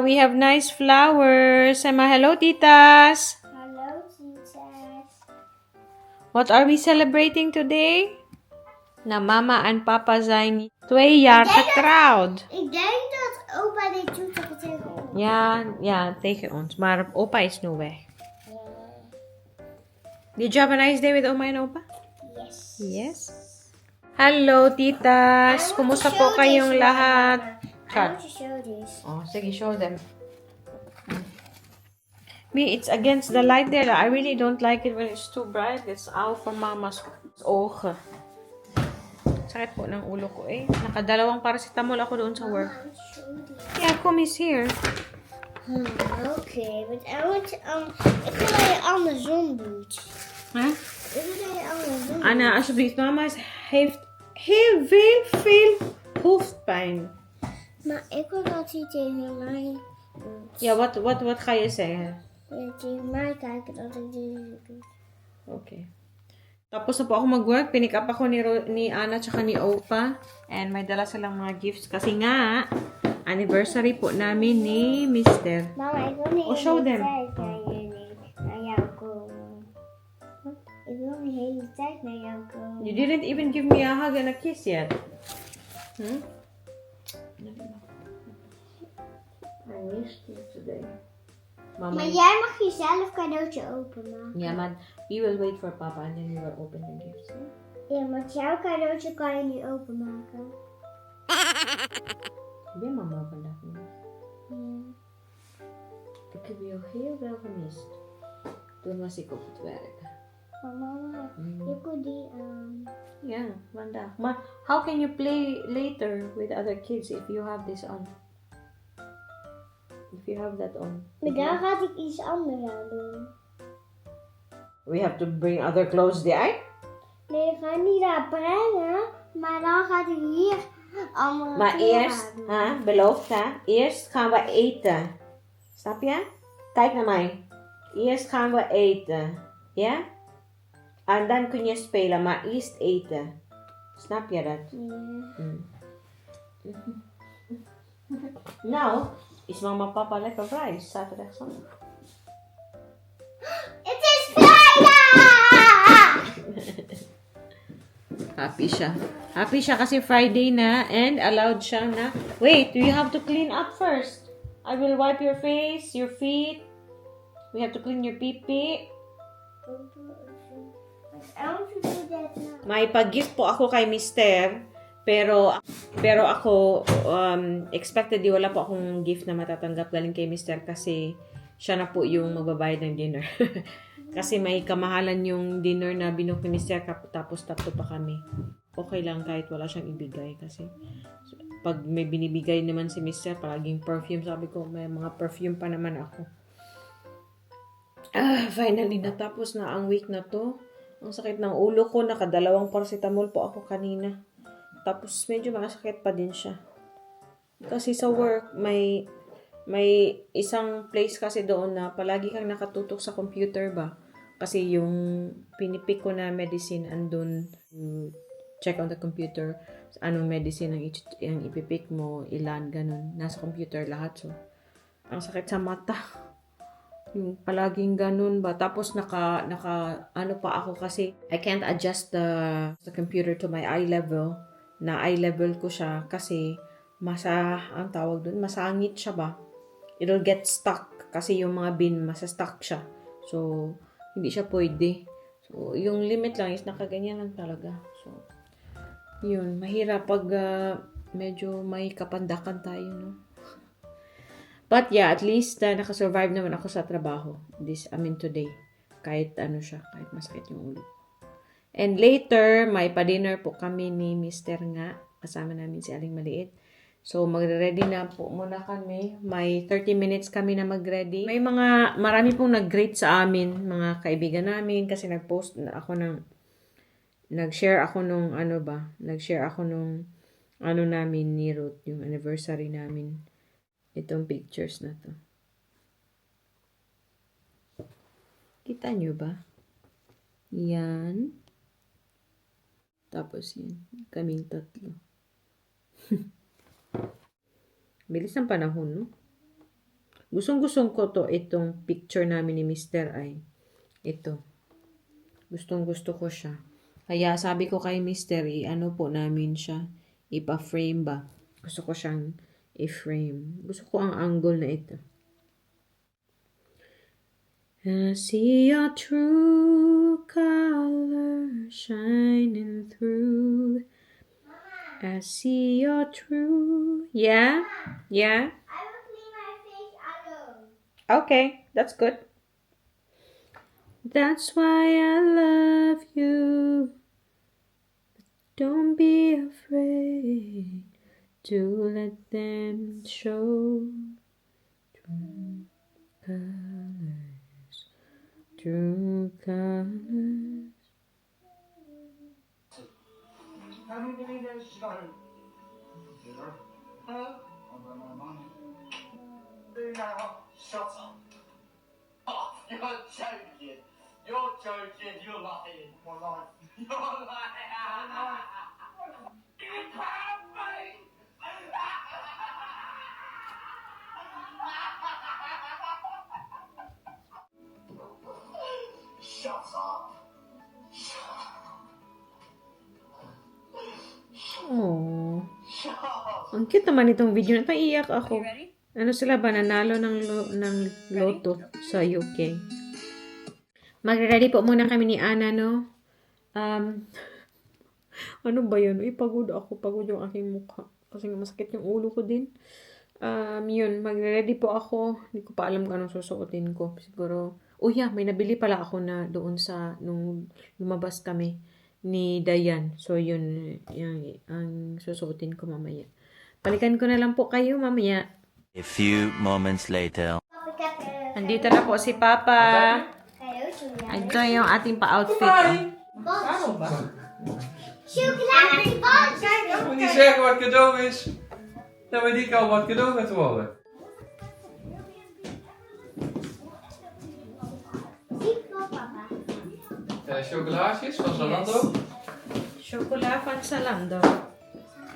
We have nice flowers. Say hello, titas. Hallo, titas. What are we celebrating today? Na mama en papa zijn 2 jaar getrouwd. Ik denk dat opa dit doet toch tegen ons. Ja, tegen ons. Maar opa is nu weg. Did you have a nice day with oma en opa? Yes. Yes. Hello, titas. Kumusta po kayong lahat? I want to show this. Oh, sige, show them. Me, it's against the light there. I really don't like it when it's too bright. It's out for mama's ogen. Sakit po ng ulo ko eh. Nakadalawang paracetamol ako doon sa work. I want to show this. Yeah, come is here. Oké, but I want, ik wil dat je andersom doet. Huh? Ik wil dat je andersom doet. Anna, alsjeblieft. Mama heeft heel veel, veel hoofdpijn. Maar ik wil dat hij tegen mij doet. Ja, wat ga je zeggen? Ja, tegen mij kijken dat ik deze doe. Okay. Tapos na po ako mag-work. Pinick up ako ni Anna tsaka ni Opa. And may dala silang mga gifts. Kasi nga, anniversary po namin ni Mister. Mama, ik wil niet Oh, show de hele them. Tijd naar jullie, naar jou komen. Ik wil de hele tijd naar jou komen. You didn't even give me a hug and a kiss yet. I missed you today. Mama. Maar jij mag jezelf cadeautje openmaken. Yeah, man. We will wait for Papa and then we will open the gifts. Ja, want jouw cadeautje kan je nu openmaken. Ben mama vandaag niet? Ja. Ik heb jou heel veel gemist. Toen was ik op het werk. Maar mama, ik wil die aan. Ja, vandaag. Maar how can you play later with other kids if you have this on? If you have that on. Maar daar ga ik iets anders aan doen. We have to bring other clothes there. Nee, ik ga niet daar brengen. Maar dan gaat ik hier andere Maar kleren eerst, aan doen. Ha, beloofd hè, eerst gaan we eten. Snap je? Kijk naar mij. Eerst gaan we eten. Ja? En dan kun je spelen, maar eerst eten. Snap je dat? Ja. Nou, is mama papa lekker vrij? Zaterdag, zondag. Het is vrijdag! Happy siya. Happy siya kasi Friday na and allowed siya na. Wait, you have to clean up first. I will wipe your face, your feet. We have to clean your pipi. I want to do that now. May pag-gift po ako kay Mister. Pero ako, expected di wala po akong gift na matatanggap galing kay Mister kasi siya na po yung magbabayad ng dinner. Kasi may kamahalan yung dinner na binook ni Mister, tapos tatlo pa kami. Okay lang kahit wala siyang ibigay kasi pag may binibigay naman si Mister, palaging perfume. Sabi ko, may mga perfume pa naman ako. Ah, finally, natapos na ang week na to. Ang sakit ng ulo ko. Nakadalawang paracetamol po ako kanina. Tapos, medyo masakit pa din siya. Kasi sa work, may isang place kasi doon na palagi kang nakatutok sa computer ba? Kasi yung pinipick ko na medicine andun, you check on the computer anong medicine ang ipipick mo, ilan, ganun. Nasa computer lahat. So, ang sakit sa mata. Yung palaging ganun ba. Tapos naka, ano pa ako kasi I can't adjust the computer to my eye level. Na eye level ko siya kasi ang tawag dun, masangit siya ba? It'll get stuck kasi yung mga bin, masa-stuck siya. So, hindi siya pwede. So, yung limit lang is nakaganyan lang talaga. So, yun, mahirap pag medyo may kapandakan tayo, no? But yeah, at least nakasurvive naman ako sa trabaho this, I mean, today. Kahit ano siya, kahit masakit yung ulo. And later, may pa-dinner po kami ni Mr. nga. Kasama namin si Aling Maliit. So, magre-ready na po muna kami. May 30 minutes kami na mag-ready. May mga, marami pong nag-greet sa amin, mga kaibigan namin, kasi nag-post na ako ng, nag-share ako nung ano ba, nag-share ako nung ano namin ni Ruth, yung anniversary namin. Itong pictures na to. Kita nyo ba? Yan. Tapos yun, kaming tatlo. Bilis ng panahon, no? Gustong-gustong ko to, itong picture namin ni Mr. ay ito. Gustong gusto ko siya. Kaya sabi ko kay Mr. I-ano po namin siya. Ipa-frame ba? Gusto ko siyang i-frame. Gusto ko ang angle na ito. I see your true color shining through. I see your true. Yeah? Yeah? I will clean my face alone. Okay, that's good. That's why I love you. But don't be afraid to let them show true colors. True colors. Having snow. Dinner. Huh? I'll run my money. Now, shut up. Oh, you're joking. You're joking. You're lying. My life. You're lying. You can't be. Shut up. Oh. Shut up. Ang cute naman itong video na ito. Iyak ako. Ano sila ba? Nanalo ng lotto sa UK. Magre-ready po muna kami ni Ana, no? Ano ba yun? Uy, pagod ako. Pagod yung aking mukha. Kasi nga masakit yung ulo ko din. Yun, magre-ready po ako. Hindi ko pa alam kung anong susuotin ko. Siguro, oh yeah, may nabili pala ako na doon sa, nung lumabas kami ni Dayan. So, yun, yung, ang susuotin ko mamaya. Balikan ko na lang po kayo mamaya. A few moments later. Papa, ik heb een Andito na po si Papa. cadeautje. Ja. Ito yung ating pa-outfit. Oh. Chocolade met die balletjes. Ik moet niet zeggen wat cadeau is. Dan weet ik al wat cadeau gaat worden. Die voor papa. Chocolaatjes van Zalando. Chocola van Zalando.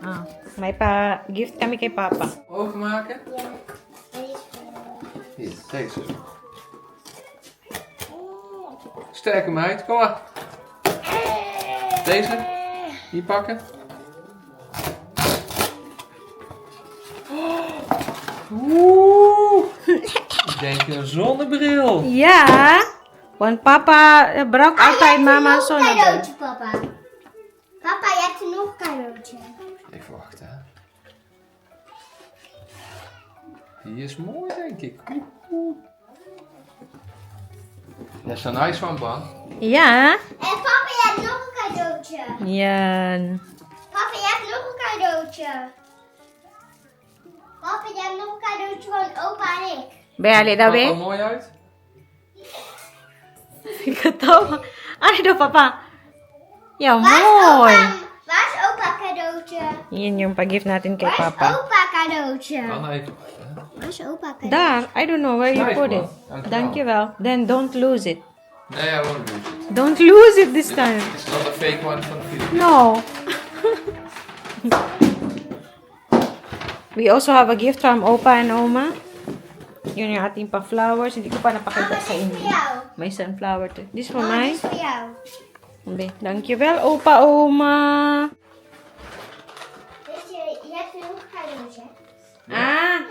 Ah, may pa-gift kami kay Papa. Openmaken. Ja. Deze is voor jou. Hier, deze. Sterke meid, kom maar. Deze. Die pakken. Oeh. Ik denk een zonnebril. Ja, want Papa brak altijd mama Nog een zonnebril. cadeautje, papa. Papa, je hebt nog een cadeautje. Even wachten, hè. Die is mooi, denk ik. Oeh. Dat is een nice one, Ban. Ja. En papa, je hebt nog een cadeautje. Yan. Papa, je hebt nog een cadeautje. Papa, je hebt nog een cadeautje van opa en ik. Be, daw, Ziet er be. mooi uit. Katawa. Ano daw, Papa? Ja, Waar is mooi. opa? Waar is opa cadeautje? Yan yung pag-gift natin kay Waar is Papa. opa cadeautje? Dan even wachten, hè. Waar is opa cadeautje? Daar, I don't know where you Nice, put man. it. Dankjewel. Dankjewel. Then don't lose it. Nee, I won't lose it. Don't lose it this time. It's not a fake one from Philips. No. We also have a gift from Opa and Oma. Yun yung ating pa-flowers. Hindi ko pa napakita sa Dit is inyo. voor jou. May sunflower to. This for Mama, mine? dit is voor jou. Okay. Dankjewel, Opa, Oma. Weet je, je hebt nog een cadeautje. Ah!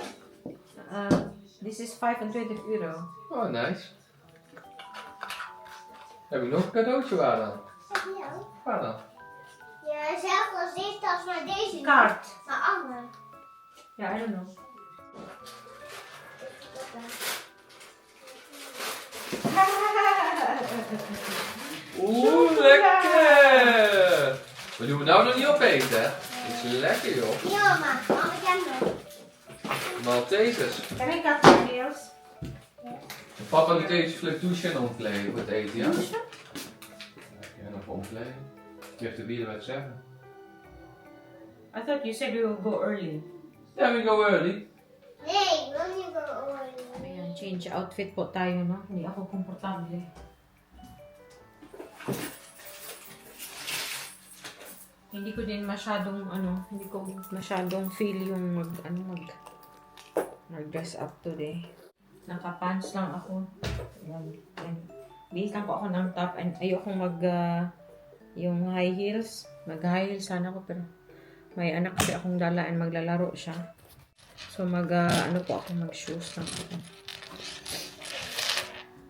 This is €25. Oh, nice. Heb ik nog een cadeautje? Waar dan? Is dat voor jou? Waar dan? Ja, zelf als deze tas, maar deze niet. Kaart. Maar andere. Yeah, I don't know. Oeh, lekker! We doen we nou nog niet opeten, hè? Is lekker, joh. Ja, mama. Mama, ik heb nog. Maltesers. Can I cut my nails? Papa doet even vlug douchen en omkleden voor het eten, ja? Douchen? Ja, nog omkleden. Je hebt de bier at 7. I thought you said we will go early. Yeah, we go early. Nee, ik wil niet voor oren. Ayan, change outfit po tayo, no? Hindi ako komportable. Hindi ko din masyadong, ano, hindi ko masyadong feel yung mag, ano, mag, mag-dress up today. Naka-pants lang ako. Yan. Yan. Bihis lang po ako ng top and ayokong mag yung high heels. Mag high heels sana ako pero may anak kasi akong dala and maglalaro siya. So mag ano po ako, mag shoes lang ako.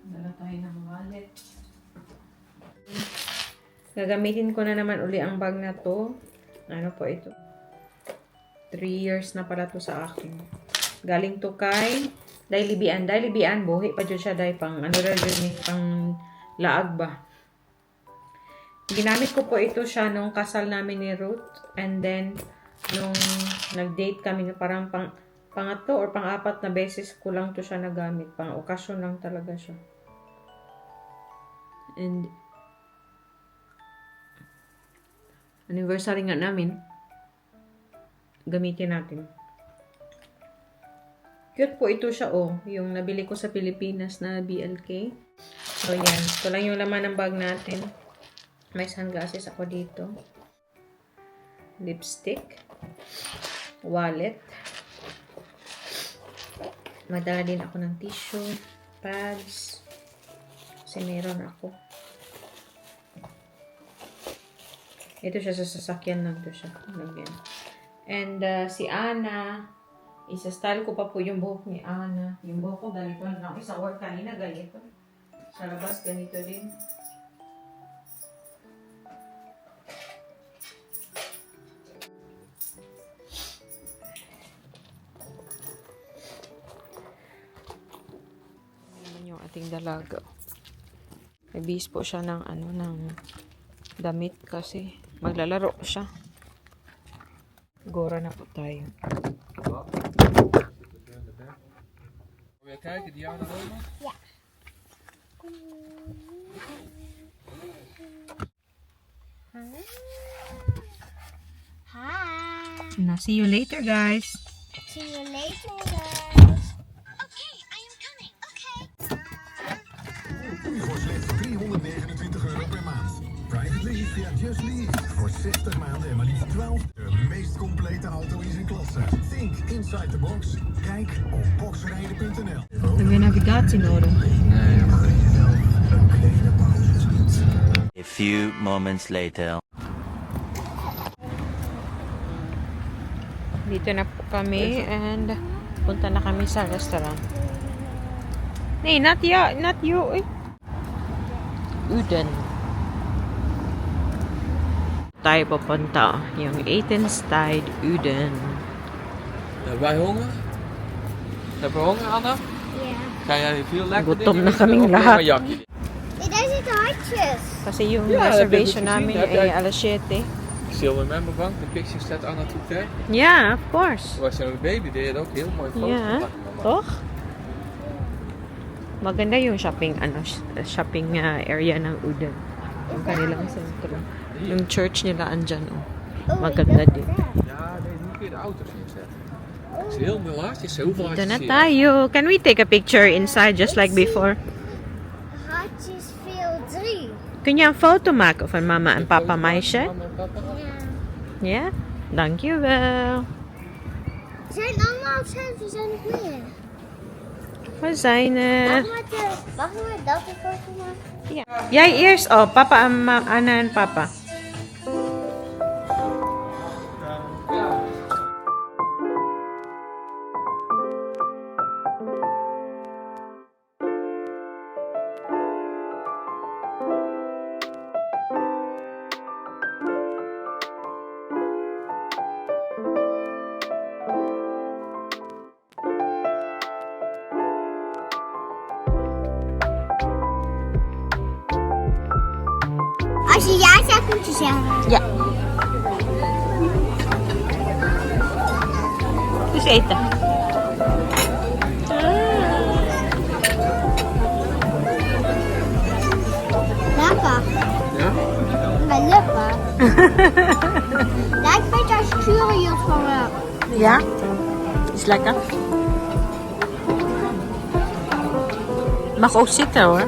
Dala tayo ng wallet. Gagamitin ko na naman uli ang bag na to. Ano po ito? 3 years na pala to sa akin. Galing to kay Dailibian. Dailibian, buhi pa dyan siya dahil pang ano rin dyan eh, pang laag ba. Ginamit ko po ito siya nung kasal namin ni Ruth. And then, nung nag-date kami, parang pangatlo or pang-apat na beses ko lang to siya nagamit. Pang okasyon lang talaga siya. And, anniversary nga namin, gamitin natin. Cute po ito siya, oh. Yung nabili ko sa Pilipinas na BLK. So, yan. Ito lang yung laman ng bag natin. May sunglasses ako dito. Lipstick. Wallet. Madala din ako ng tissue. Pads. Kasi meron ako. Ito siya sa sasakyan lang to siya. Lagyan. And si Ana, isa-style ko pa po yung buhok ni Ana. Yung buhok ko ganito lang. Sa work kanina ganito. Sa labas ganito din. Ano naman yung ating dalaga. Nagbihis po siya ng ano ng damit kasi maglalaro siya. Gora na po tayo. Wil jij kijken, Diana Roma? Ja. Hi. Na see you later, guys. See you later, guys. Okay, I am coming. Okay. Voor slechts €329 per maand. Private lease via Just Lease. Voor 60 maanden en maar liefst 12. De meest complete auto in zijn klasse. Think inside the box. Kijk op boxrijden.nl. Nag-navigatie nodig. Nee, Gun jezelf een kleine pauze. A few moments later. Dito na po kami and punta na kami sa restaurant. Nee, not you, not you. Eh. Uden. Tayo papunta yung Etenstijd Uden. Hebben wij honger? Hebben we honger, Anna? Ja. Ga jij veel lekker Gutom dingen na eten kaming of alleen lahat. maar jakje? Hey, daar zitten hartjes. Kasi yung Ja, dat heb ik reservation gezien. namin Heb ay jij- alas 7. Still remember bank, de pictures that Anna took there. Yeah, of course. Toen was je nog een baby, deed je dat ook heel mooi foto's Yeah. van mama. Toch? Maganda yung shopping ano shopping area ng Uden. Yung kanilang sentro. Yung church nila andyan oh. Oh, Maganda ik dacht din. dat. Ja, nee, nu kun je de auto's inzetten. Het is heel mooi hartjes, heel veel Dito hartjes na zie je. tayo. Can we take a picture inside just like before? Hartjes veel 3. Kun je een foto maken van mama en papa, Foto maken, meisje? Mama en papa. Ja. Ja? Dankjewel. Zijn allemaal hetzelfde, zijn nog meer. We zijn er. Mag ik maar dat een foto maken? Ja. Jij eerst. Oh, papa en Anna en papa. Als je ja zegt, moet je zeggen. Ja. Dus eten. Lekker. Ja? Maar lekker. Lijkt een beetje als curious van me. Ja? Is lekker. Mag ook zitten hoor.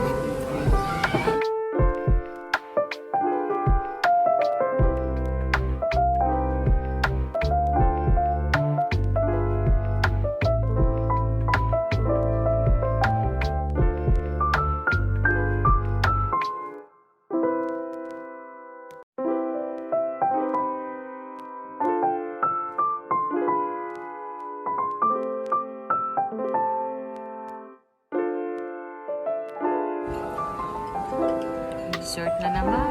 Dessert na naman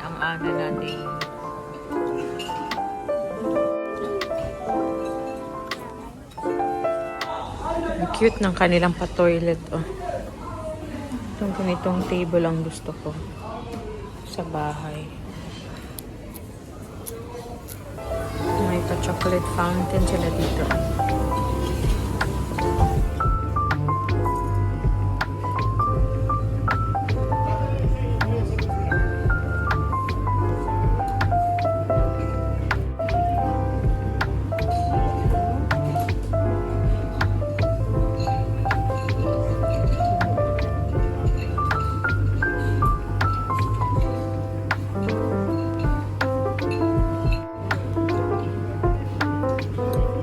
ang ana natin. Ang cute ng kanilang pa-toilet, oh. Itong ganitong table ang gusto ko sa bahay. May pa-chocolate fountain sila dito.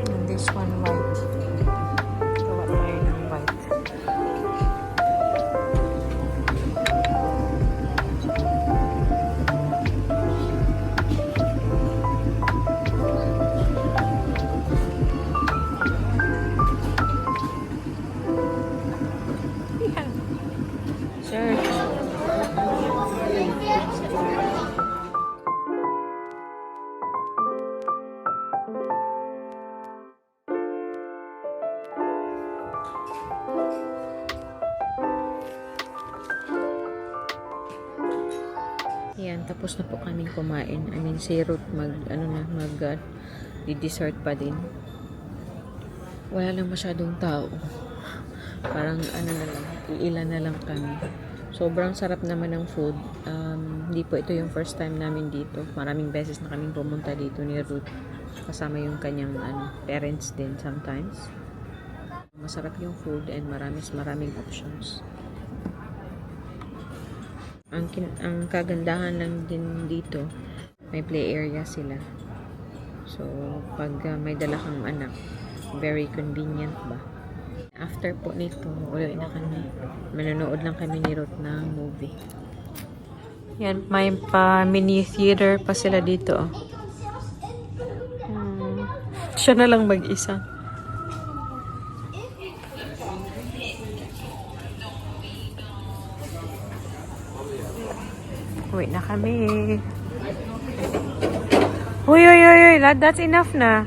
And this one white. Gawa tayo ng white. Yeah. Search. Yan, tapos na po kaming kumain. I mean, si Ruth mag, ano na, mag, dessert pa din. Wala lang masyadong tao. Parang, ano na lang, iilan na lang kami. Sobrang sarap naman ng food. Hindi po ito yung first time namin dito. Maraming beses na kaming pumunta dito ni Ruth. Kasama yung kanyang, ano, parents din sometimes. Masarap yung food and maraming options. Ang kagandahan lang din dito, may play area sila. So, pag may dala kang anak, very convenient ba? After po nito, uwi na kami. Manonood lang kami ni Ruth ng movie. Yan, may pa mini theater pa sila dito. Oh. Siya na lang mag-isa. Uwi na kami. Uy, uy, uy, uy. That's enough na.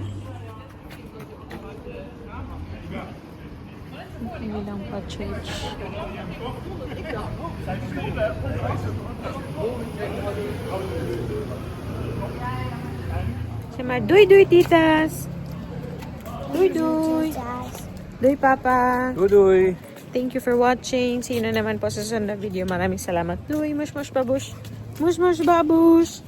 Hindi lang pa church. Sama, doei doei, titas. Doei doei. Doei, papa. Doei doei. Thank you for watching. See you na naman po sa susunod na video. Maraming salamat. Doei, mush mush babush. Mush mush babush.